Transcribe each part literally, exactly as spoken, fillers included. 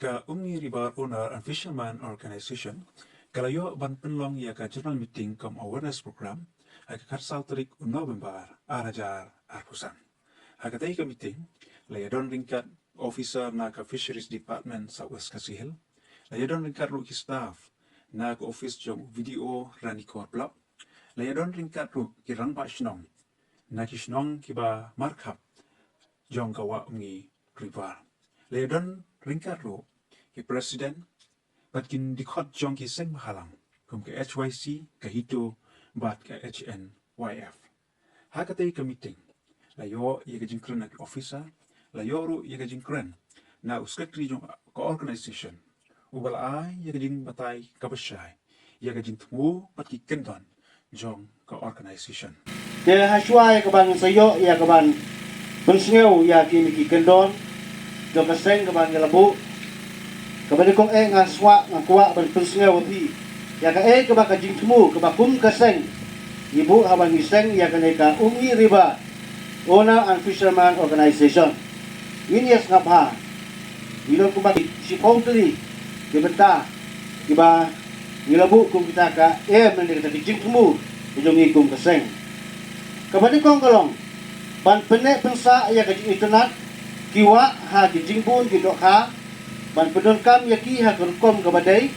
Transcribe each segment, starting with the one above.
Ka Umngi River Owner and Fisherman Organization ka la ïoh ban pynlong ïa ka general meeting cum awareness program ha ka khatsaw tarik u November ar hajar arphew san. Ha katei ka meeting la ïadon ryngkat officer na ka Fisheries Department South West Khasi Hills, la ïadon ryngkat ruh ki staff na ka office jong VDO Ranikor Block, la ïadon ryngkat ruh ki rangbah shnong na ki shnong kiba markhap jong ka Wah Umngi River. La ïadon ryngkat ruh ki president bad ki dkhot jong ki seng bhalang kum ka HYC, ka HITO bad ka HNYF. Ha katei ka meeting la ïoh ïa ka jingkren na ki officer, la ïoh ruh ïa ka jingkren na u secretary jong ka organization, uba la ai ïa ka jingbatai kaba shai ïa ka jingthmu bad ki kyndon jong ka organization. Te hashwa ïa kaban sa ïoh ïa kaban pynsngew ïa kine ki kyndon jong ka seng kaba ngi la buh, kaba nyngkong eh nga sngewbha nga kwah ban pynsngew ïa phi ïa kaei kaba ka jingthmu kaba kum ka seng ngi buh haba ngi seng ïa kane ka Umngi River Owner and Fisherman Organization. Ngin ïa sngap bha. Ngi long kumba shiphew tylli ki bynta kiba ngi la buh kum kita ka aim lane kita ki jingthmu ka jong ngi kum ka seng. Kaba nyngkong ka long ban pynneh pynsah ïa ka jingitynnad ki wah ha ki jingbun ki dohkha, ban pyndonkam ïa ki ha ka rukom kaba dei,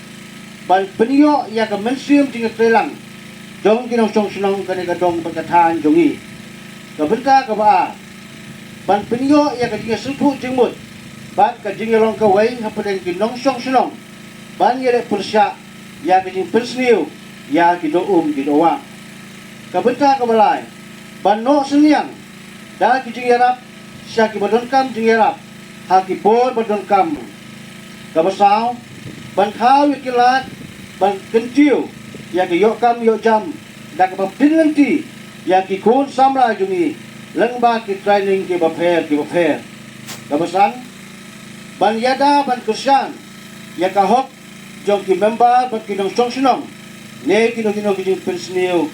ban pynïoh ïa ka mynsiem jingïatreilang jong ki nongshong shnong kane ka dong bad ka thaiñ jong ngi. Ka bynta kaba ar, ban pynïoh ïa ka jingïasngewthuh jingmut bad ka jingïalong kawei hapdeng ki nongshong shnong, ban ïaleh pyrshah ïa ka jingpynsniew ïa ki doh um ki doh wah. Ka bynta kaba lai, ban noh synñiang da ki jingïarap sha kiba donkam jingïarap ha ki por ba donkam. Kaba saw, ban thaw ïa ki lad ban kyntiew ïa ka ïoh kam ïoh jam da kaba pynlynti ïa ki khun samla jong ngi lyngba ki training kiba pher kiba pher. Kaba san, ban ïada ban kyrshan ïa ka hok jong ki member bad ki nongshong shnong ne kino kino ki jingpynsniew,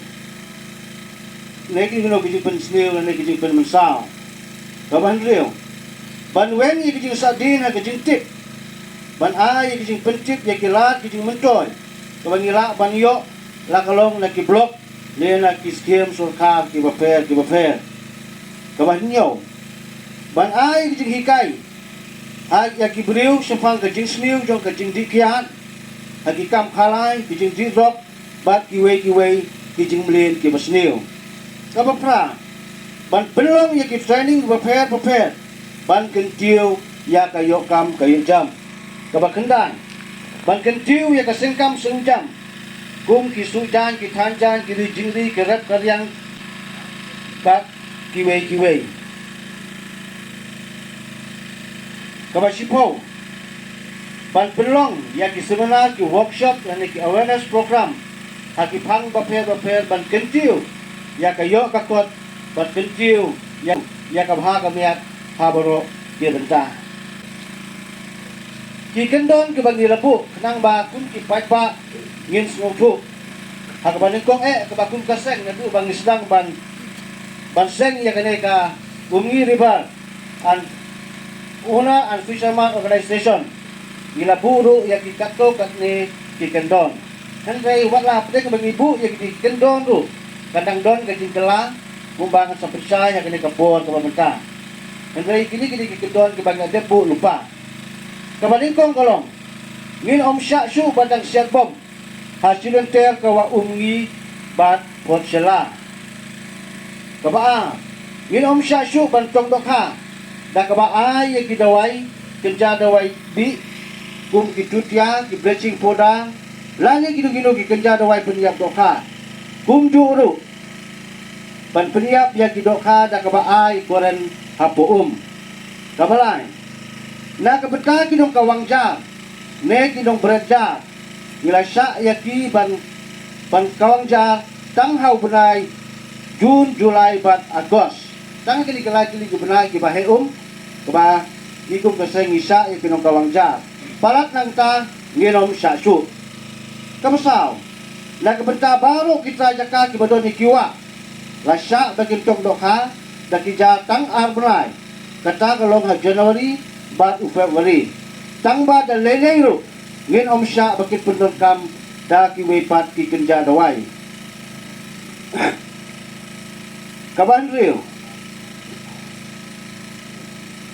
ne kino kino ki jingpynsniew ne ki jingpynmynsaw. Kaba hynriew, ban weng ïa ki jingsahdien ha ki jingtip, ban ai ïa ki jingpyntip ïa ki lad ki jingmyntoi kaba ngi lah ban ïoh, la ka long na ki block ne na ki skhim sorkar kiba pher kiba pher. Kaba hynñiew, ban ai ki jinghikai ha ïa ki briew shaphang ka jingsniew jong ka jingdih kiad ha ki kam khalai, ki jingdih drok bad kiwei kiwei ki jingmlien kiba sniew. Kaba phra, ban pynlong ïa ki training bapher bapher ban kyntiew ïa ka ïoh kam ka ïoh jam. Kaba khyndai, ban kyntiew ïa ka seng kam seng jam kum ki suh jaiñ, ki than jaiñ, ki ri jingri, ki rep ka riang bad kiwei kiwei. Kaba shiphew, ban pynlong ïa ki seminar, ki workshop lane ki awareness program ha ki phang bapher bapher ban kyntiew ïa ka ïoh ka kot bad kyntiew ïa, ïa ka bha ka miat ha baroh ki bynta. Ki kyndon kiba ngi la buh khnang ba kum ki paidbah ngin sngewthuh. Ha kaba nyngkong eh, kaba kum ka seng naduh ba ngi sdang ban, ban seng ïa kane ka Umngi River and Owner and Fisherman Organization, ngi la buh ruh ïa ki katto katne ki kyndon. Hynrei wat la hapdeng ba ngi buh ïa kine ki kyndon ruh, ka dang don ka jingkylla kumba ngan sa pynshai ha kane ka por kaba mynta. Hynrei kine, kine ki kyndon kiba ngi la dep buh lypa. Kaba nyngkong ka long, ngin ym shah shuh ban dang siat bom ha shilynter ka Wah Umngi bad Port Shella. Kaba ar, ngin ym shah shuh ban tong dohkha da kaba ai ïa ki dawai kynja dawai bih kum ki tutia, ki bleaching powder lane kino kino ki kynja dawai pynïap dohkha. Kumjuh ruh ban pynïap ïa ki dohkha da kaba ai current hapoh um. Kaba lai, na ka bynta ki nongkawang jar ne ki nongbret jar, ngi la shah ïa ki ban, ban kawang jar tang ha u bnai Jun, Julai bad Agos. Tang kine ki lai tylli ki bnai kiba heh um, kaba ngi kum ka seng ngi shah ïa ki nongkawang jar. Palat nangta ngin ym shah shuh. Kaba saw, na ka bynta baroh ki trai jaka kiba don ïa ki wah, la shah ba kin tong dohkha da ki jar tang ar bnai, kata ka long ha January bad u February. Tang ba da lei lei ruh ngin ym shah ba kin pyndonkam da kiwei pat ki kynja dawai. Kaba hynriew,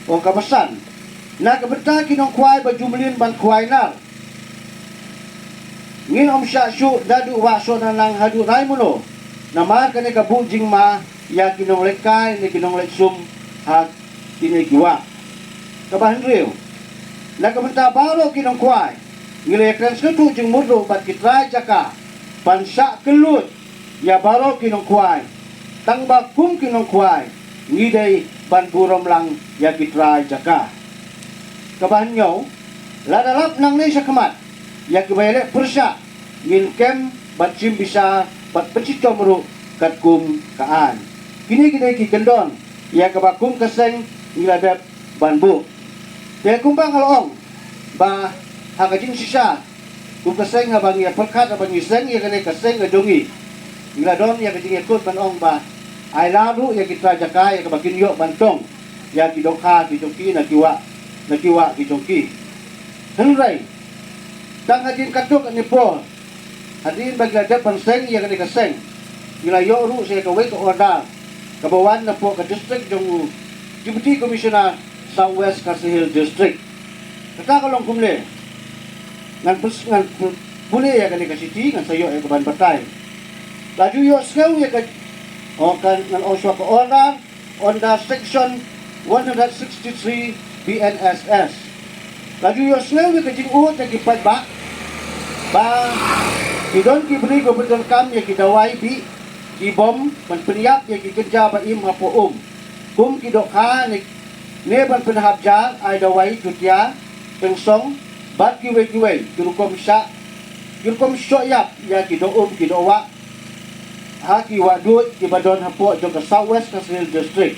o kaba san, na ka bynta ki nongkhwai ba ju mlien ban khwai nar, ngin ym shah shuh da duh wah Sohna Nang haduh Raimuna, namar kane ka buh jingma ïa ki nongleit kai ne ki nongleit sum ha kine ki wah. Kaba hynriew, na ka bynta baroh ki nongkhwai, ngi la ïakren sngewthuh jingmut ruh bad ki trai jaka ban shah kylluid ïa baroh ki nongkhwai. Tang ba kum ki nongkhwai ngi dei ban burom lang ïa ki trai jaka. Kaba hynñiew, lada lap nangne shakhmat ïa kiba ïaleh pyrshah, ngin kem bad shim bishar bad pynshitom ruh katkum ka aiñ. Kine ki dei ki kyndon ïa kaba kum ka seng ngi la dep ban buh. Te kumba nga la ong ba ha ka jingshisha, kum ka seng haba ngi ïa pyrkhat haba ngi seng ïa kane ka seng ka jong ngi, ngi la don ïa ka jingïakut ban ong ba ai lad ruh ïa ki trai jaka ïa kaba kin ïoh ban tong ïa ki dohkha ki jong ki na ki wah, na ki wah ki jong ki. Hynrei tang hadien katto katne por, hadien ba ngi la dep ban seng ïa kane ka seng, ngi la ïoh ruh sa ïa kawei ka order kaba wan napoh ka district jong u Deputy Commissioner South West Khasi Hills District. Kata ka long kumne, ngan pys-, ngan py-, pule ïa kane ka shithi, ngan sa ïoh ïa ka ban batai. La ju ïohsngew ïa ka, o, kan ngan ong shuwa ka order under section one hundred sixty-three B N S S. La ju ïohsngew ïa ka jingud na ki paidbah ba ki don ki briew ba pyndonkam ïa ki dawai bih, ki bom ban pynïap ïa ki kynja ba im hapoh um, kum ki dohkha ne, ne ban pynhap jar ai dawai chutia, tyngsong bad kiwei kiwei ki rukom shah, ki rukom shoh ïap ïa ki doh um ki doh wah ha ki wah duid kiba don hapoh jong ka South West Khasi Hills District.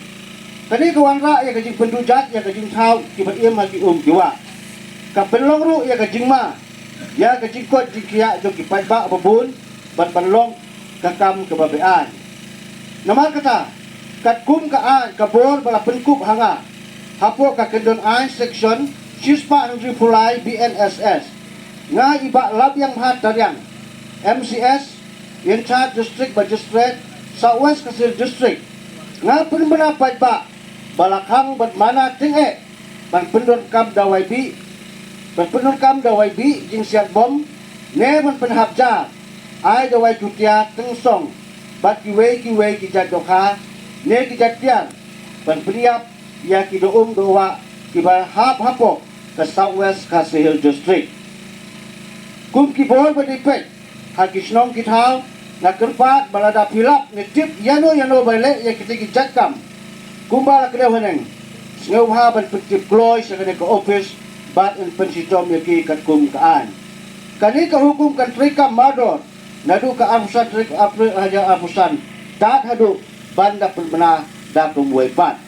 Kane ka wanrah ïa ka jingpynduh jait ïa ka jingthaw kiba im ha ki um ki wah. Ka pynlong ruh ïa ka jingma ïa ka jingkoit jingkhiah jong ki paidbah ba bun bad ban long ka kam kaba beaiñ. Namar kata, katkum ka aiñ ka bor ba la pynkup ha nga hapoh ka kyndon aiñ section shispah hynriewphew lai B N S S, nga i Bah Labiang Bha Tariang, M C S, in charge District Magistrate, South West Khasi Hills District, nga pynbna paidbah ba la khang bad mana tyngeh ban pyndonkam dawai bih, ban pyndonkam dawai bih jingsiat bom, ne ban pynhap jar ai dawai chutia, tyngsong bad kiwei kiwei ki jait dohkha ne ki jait tiar ban pynïap ïa ki doh um doh wah kiba hap hapoh ka South West Khasi Hills District. Kum ki bor ba dei peit ha ki shnong ki thaw, nga kyrpad ba lada phi lap ne tip ïano ïano ba leh ïa kitei ki jait kam, kumba la kdew haneng, sngewbha ban pyntip kloi sha kane ka ophis bad yn pynshitom ïa ki katkum ka aiñ. Kane ka hukum kan treikam mardor naduh ka arphew san tarik April ar hajar arphew san tad haduh ban da pynbna da kumwei pat.